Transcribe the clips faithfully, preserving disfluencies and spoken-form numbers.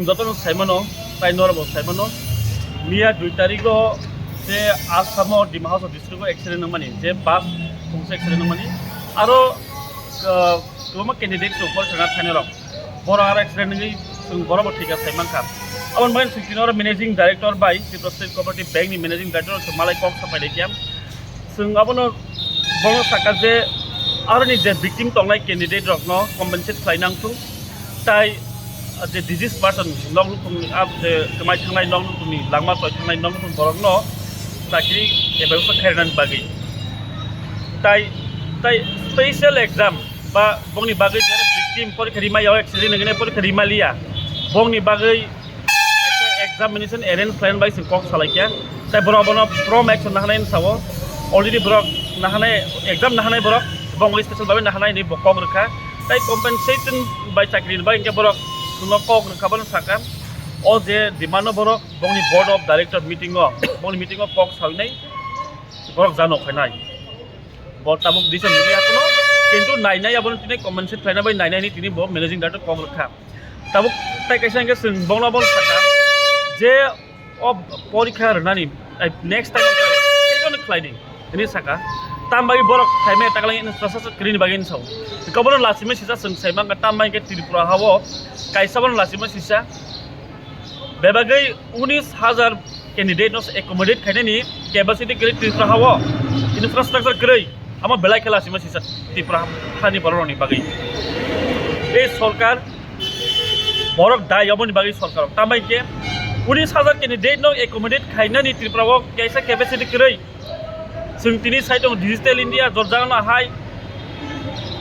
Jotono saimano, tai norokbo saimano, miya dui tarigo je Assamo Dima Hasao districto accident wngmani, je bus khungsa accident wngmani, aro, ah, kwbangma candidate rok porikha thani rok, borok aro accident wngwi chwng borokbo thwikha sai mankha. Aboni bagwi chwng tini oro managing director bai Tripura State Cooperative Bank ni managing director rok chwng malai kok sapai laikha. Chwng abono bono saka je aroni je victim tongnai candidate rokno compensate khlai nang thung, tai je disease person nok nukhungni, ah, je kwmai thangnai nok nukhungni, langma choi thangnai nok nukhung borokno chakri ebagusa khairnani bagwi. Tai, tai special exam ba bongni bagwi je victim porikha rima ya, accident wngwi porikha rima liya, bongni bagwi kaisa examination arrange khlaina bai chwng kok salaikha. Tai borok abono from action nahanai sao. Already borok nahanai, exam nahanai borok, bongni special bai nahanai ni bo kok rwkha. Tai compensation bai chakri bai hwnkhe borok chwngno kok rwkha bono sakha. O je demand no borok bongni board of director meeting o, bongni meeting o kok sawi nai borok jano khainai. Bo tabuk decision rwmani akheno, kintu nainai abono tini compensate khlaina bai nainai ni tini bo managing director kok rwkha. Tabuk tai kaisa hwnkhe chwng bongno bono sakha je o porikha rwnani, ai, next time khe khlaidi hwnwi sakha. Tambai borok khaimai taklang infrastructure kwrwini bagwi hwnwi sao. Kobono lachimai sisa chwng sai mankha, tambai hwnkhe Tripura hao kaisa bono lachimai sisa. Bebagwi unis hajar candidate no accommodate khainani capacity kwrwi Tripura hao, infrastructure kwrwi, amo belai khe lachima sisa Tripura hani borok rokni bagwi. Tei sorkar borok dai aboni bagwi sorkar rok. Tambai khe unis hajar candidate no accommodate khainani Tripura o kaisa capacity kwrwi. Chwng tini sai tongo Digital India, jot jagano hai.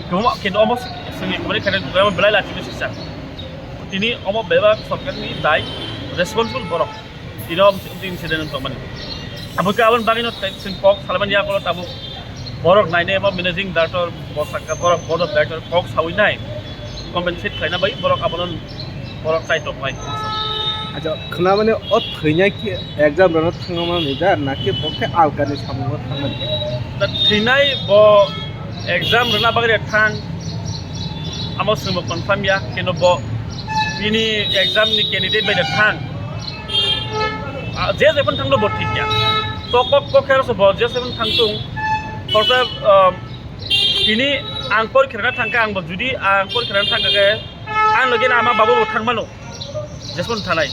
Kwbangma khe omo chwngni kwbangma khe belai lachimani sisa. Tini omo bebak sorkarni dai, responsible borok. Tini omo chwng incident wng tongmani. Abo khe aboni bagwino chwng kok salaimani yagulo tabuk borok nainai abo managing director, bo sakha borok board of director kok sawi nai. Compensate khlaina bai borok abono borok chai toknai. Acha, khwnamani o thwinai khe exam rwna thangmani da, nakhe bo khe alkani samungo thangmani? Da thwinai bo exam rwna bagwi thang, amo swngbo confirm ya, keno bo bini exam ni candidate bai da thang. Ah, je jephano thangno bo thik ya. To kok kok khe bo je jephano thang tung, khorsa, um, tini ang porikha rwna thangkha, ang bo judi ang porikha rwna thangkha khe, ang logi na ama babu bo thangmano, jesmon thanai.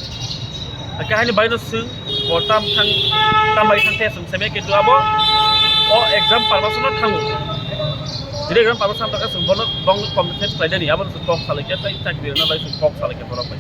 Ake hani bai no swng, bo tam thang, tam bai thang the swng seme ke tu abo, o exam purpose no thango. Jiri exam purpose tham thangkha swng bono bong compensate khlai dani, abo swng kok salai khe, tai chakri rwna bai swng kok salai khe borok bai.